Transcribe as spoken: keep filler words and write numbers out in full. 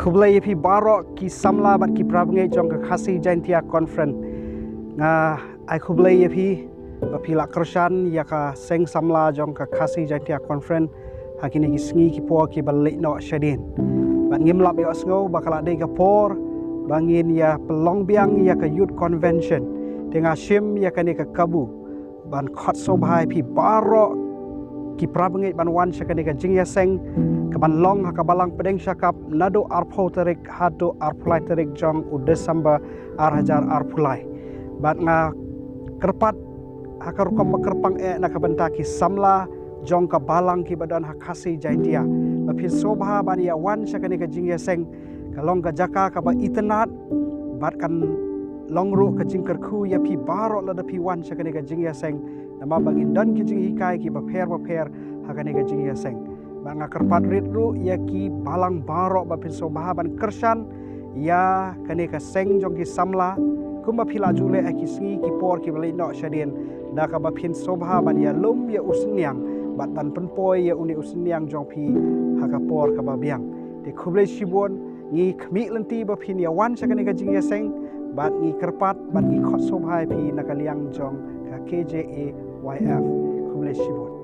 Khublei ïa phi baroh ki samla bad ki parabangeit jong ka Khasi Jaintia Conference. Nga ai khublei ïa phi ba phi la kyrshan ïa ka seng samla jong ka Khasi Jaintia Conference ha kine ki sngi ki por kiba leit noh shadien. Bad ngim lap ïohsngew ba ka la dei ka por ba ngin ïa pynlong biang ïa ka Youth Convention. Te nga shim ïa kane ka kabu ban khot sngewbha ïa phi baroh ki parabangeit ban wan sha kane ka jingïaseng kaban long ha ka Balang Pdeng Shakap naduh arphew tarik haduh arphew lai tarik jong u December ar hajar arphew lai. Bad nga kyrpad ha ka rukom ba kyrpang eh na ka bynta ki samla jong ka balang kiba don ha Khasi Jaintia ba phin sngewbha ban ïa wan sha kane ka jingïaseng. Ka long ka jaka kaba itynnad bad kan long ruh ka jingkyrkhu ïa phi baroh lada phi wan sha kane ka jingïaseng. Namar ba ngin don ki jinghikai kiba pher ba pher ha kane ka jingïaseng. Bad nga kyrpad rit ruh ïa ki balang baroh ba phin sngewbha ban kyrshan ïa kane ka seng jong ki samla kumba phi la ju leh ha ki sngi ki por kiba leit noh shadien, da kaba phin sngewbha ban ïalum ïa u synñiang bad ban pynpoi ïa une u synñiang jong phi ha ka por kaba biang. Te khublei shibun, ngi khmih lynti ba phin ïa wan sha kane ka jingïaseng bad ngi kyrpad bad ngi khot sngewbha ïa phi na ka liang jong ka K J A Y F. Khublei shibun.